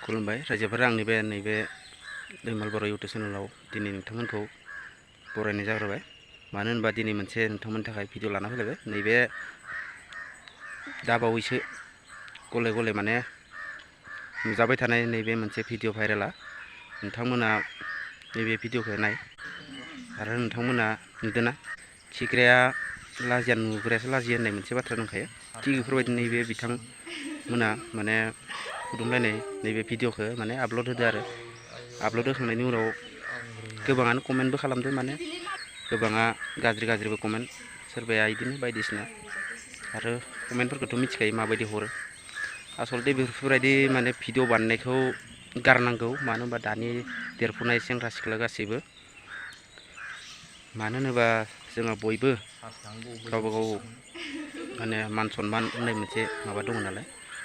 खुलुमबाय रायजोफोरा आंनि बे नैबे दैमाल बर' इउटुब चेनेलाव दिनै नोंथांमोनखौ बरायनाय जाग्रोबाय। मानो होनबा दिनै मोनसे नोंथांमोननि थाखाय भिडिअ लाना फैलायबाय। नैबे दाबावैसो गले गले माने नुजाबाय थानाय नैबे मोनसे भिडिअ भाइरेला नोंथांमोना नैबे भिडिअखौ नाय आरो नोंथांमोना नुदोंना खिग्राया लाजिया नुग्रायासो लाजियो होननाय मोनसे बाथ्रा दंखायो। थिग बेफोरबायदि नैबे बिथांमोना माने फुदुंलायनाय नैबे भिडिअखौ माने आपल'ड होदो आरो आपल'ड होखांनायनि उनाव गोबाङानो कमेन्टबो खालामदो, माने गोबाङा गाज्रिबो कमेन्ट, सोरबाया इदिनो बायदिसिना आरो कमेन्टफोरखौथ' मिथिखायो माबायदि हरो। आसलथे बेफोरबायदि माने भिडिअ बानायनायखौ गारनांगौ। मानो होनबा दानि देरफुनाय सेंग्रा सिख्ला गासैबो, मानो होनोबा जोंहा बयबो गावबागाव माने मान सनमान होननाय मोनसे माबा दङ नालाय,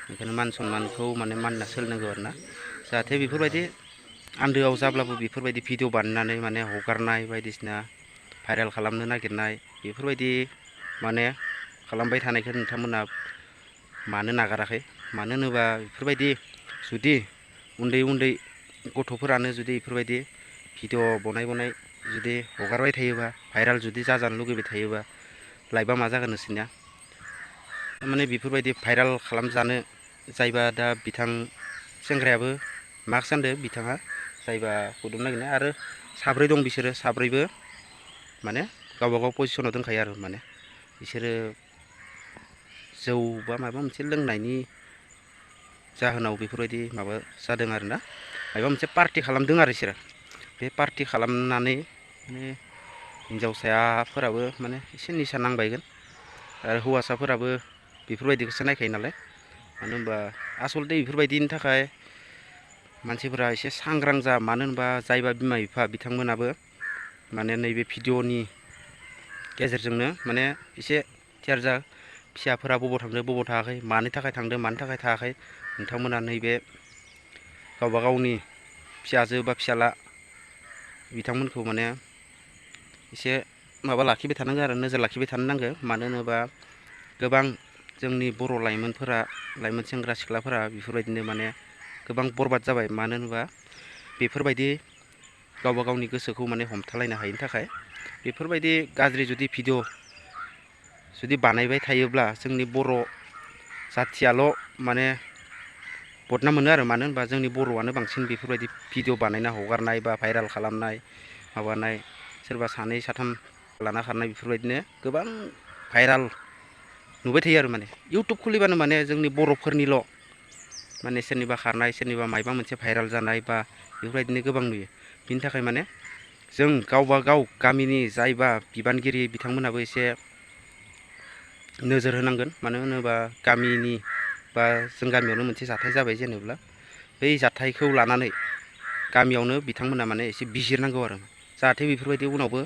ओंखायनो मान सनमानखौ माने मानिना सोलिनांगौ आरोना। जाहाथे बेफोरबायदि आन्दोआव जाब्लाबो बेफोरबायदि भिडिअ बानायनानै माने हगारनाय बायदिसिना भाइरेल खालामनो नागिरनाय बेफोरबायदि माने खालामबाय थानायखौ नोंथांमोना मानो नागाराखै? मानो होनोबा बेफोरबायदि जुदि उन्दै गथ'फोरानो जुदि बेफोरबायदि भिडिअ बनाय जुदि हगारबाय थायोबा, भाइरेल जुदि जाजानो लुगैबाय थायोबा, लाइफआ मा जागोन नोंसोरनिया? थारमाने बेफोरबायदि भाइरेल खालामजानो जायबा दा बिथां सेंग्रायाबो मार्क्स गानदो, बिथाङा जायबा फुदुंनो नागिरनाय, आरो साब्रै दं, बिसोरो साब्रैबो माने गावबागाव पजिसनाव दोनखायो आरो माने बिसोरो जौ बा माबा मोनसे लोंनायनि जाहोनाव बेफोरबायदि माबा जादों आरोना। माबा मोनसे पार्टि खालामदों आरो बिसोरो। बे पार्टि खालामनानै माने हिन्जावसाफोराबो माने एसे निसा नांबायगोन आरो हौवासाफोराबो बेफोरबायदिखौसो नायखायो नालाय। मानो होनबा आसलथे बेफोरबायदिनि थाखाय मानसिफोरा एसे सांग्रां जा। मानो होनबा जायबा बिमा बिफा बिथांमोनाबो माने नैबे भिडिअनि गेजेरजोंनो माने एसे थियार जा, फिसाफोरा बबाव थांदों बबाव थाङाखै, मानि थाखाय थांदों मानि थाखाय थाङाखै, नोंथांमोना नैबे गावबा गावनि फिसाजो बा फिसाला बिथांमोनखौ माने एसे माबा लाखिबाय थानांगौ आरो नोजोर लाखिबाय थानो नांगौ। मानो होनोबा गोबां जोंनि बर' लाइमोनफोरा, लाइमोन सेंग्रा सिख्लाफोरा बेफोरबायदिनो माने गोबां बरबाद जाबाय। मानो होनोबा बेफोरबायदि गावबा गावनि गोसोखौ माने हमथालायनो हायिनि थाखाय बेफोरबायदि गाज्रि जुदि भिडिअ जुदि बानायबाय थायोब्ला जोंनि बर' जाथियाल' माने बदनाम मोनो आरो। मानो होनबा जोंनि बर'आनो बांसिन बेफोरबायदि भिडिअ बानायना हगारनाय बा भाइरेल खालामनाय माबानाय, सोरबा सानै साथाम लाना खारनाय, बेफोरबायदिनो गोबां भाइरेल नुबाय थायो आरो। माने इउटुब खुलिबानो माने जोंनि बर'फोरनिल' माने सोरनिबा खारनाय, सोरनिबा मायबा मोनसे भाइरेल जानाय बा बेफोरबायदिनो गोबां नुयो। बिनि थाखाय माने जों गावबा गाव गामिनि जायबा बिबानगिरि बिथांमोनाबो एसे नोजोर होनांगोन। मानो होनोबा गामिनि बा जों गामियावनो मोनसे जाथाय जाबाय जेनेब्ला, बै जाथायखौ लानानै गामियावनो बिथांमोना माने एसे बिजिरनांगौ आरो, जाहाथे बेफोरबायदि उनावबो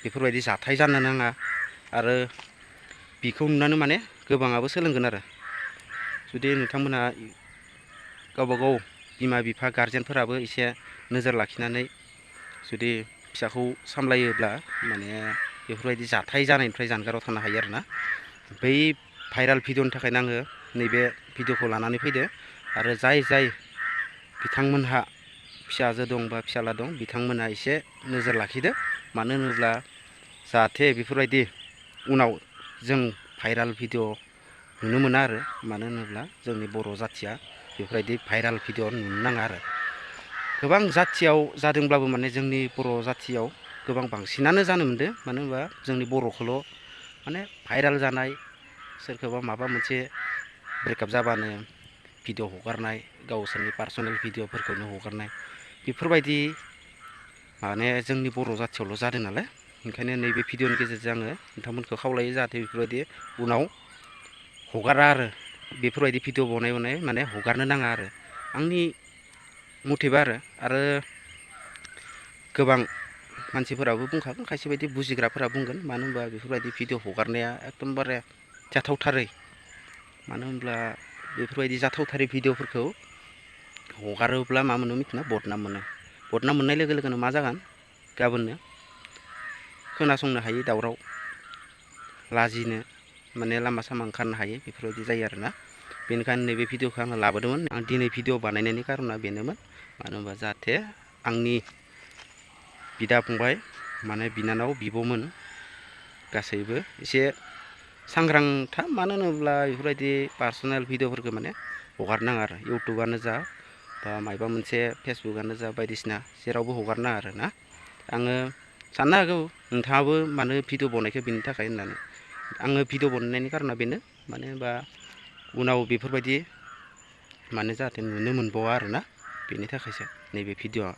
बेफोरबायदि जाथाय जानो नाङा। आरो बिखौ नुनानै माने गोबाङाबो सोलोंगोन आरो। जुदि नोंथांमोना गावबागाव बिमा बिफा गारजेनफोराबो एसे नोजोर लाखिनानै जुदि फिसाखौ सामलायोब्ला माने बेफोरबायदि जाथाय जानायनिफ्राय जानगाराव थानो हायो आरोना। बै भाइरेल भिडिअनि थाखायनो आङो नैबे भिडिअखौ लानानै फैदो। आरो जाय बिथांमोनहा फिसाजो दं बा फिसाला दं, बिथांमोनहा एसे नोजोर लाखिदो। मानो होनोब्ला जाहाथे बेफोरबायदि उनाव जों भाइरेल भिडिअ नुनो मोना आरो। मानो होनोब्ला जोंनि बर' जाथिया बेफोरबायदि भाइरेल भिडिअ नुनो नाङा आरो। गोबां जाथियाव जादोंब्लाबो माने जोंनि बर' जाथियाव गोबां बांसिनानो जानो मोनदों। मानो होनबा जोंनि बर'खौल' माने भाइरेल जानाय, सोरखौबा माबा मोनसे ब्रेकआप जाबानो भिडिअ हगारनाय, गावसोरनि पार्सनेल भिडिअफोरखौनो हगारनाय, बेफोरबायदि माने जोंनि बर' जाथियावल' जादों नालाय। ओंखायनो नैबे भिडिअनि गेजेरजों आङो नोंथांमोनखौ खावलायो जाहाथे बेफोरबायदि उनाव हगारा आरो। बेफोरबायदि भिडिअ बनाय माने हगारनो नाङा आरो आंनि मथेबा आरो गोबां मानसिफोराबो बुंखागोन, खायसे बायदि बुजिग्राफोरा बुंगोन। मानो होनबा बेफोरबायदि भिडिअ हगारनाया एकदमबारे जाथावथारै। मानो होनब्ला बेफोरबायदि जाथावथारै भिडिअफोरखौ हगारोब्ला मा मोनो मिथिना? बदनाम मोनो। बदनाम मोननाय लोगो लोगोनो मा जागोन? गाबोननो खोनासंनो हायि दावराव, लाजिनो माने लामा सामा ओंखारनो हायो, बेफोरबायदि जायो आरोना। बेनिखायनो नैबे भिडिअखौ आङो लाबोदोंमोन। आं दिनै भिडिअ बानायनायनि कारना बेनोमोन, मानो होनबा जाहाथे आंनि बिदा फंबाय माने बिनानाव बिब'मोन गासैबो एसे सांग्रां था, मानो होनोब्ला बेफोरबायदि पार्सनेल भिडिअफोरखौ माने हगारनाङा आरो इउटुबानो जा बा मायबा मोनसे फेसबुकआनो जा बायदिसिना जेरावबो हगारनाङा आरो ना। आङो साननो हागौ नोंथाङाबो मानो भिडिअ बनायखो बेनि थाखाय होननानै। आङो भिडिअ बनायनायनि कारना बेनो, मानो होनबा उनाव बेफोरबायदि माने जाहाथे नुनो मोनबावा आरोना, बेनि थाखायसो नैबे भिडिअआ।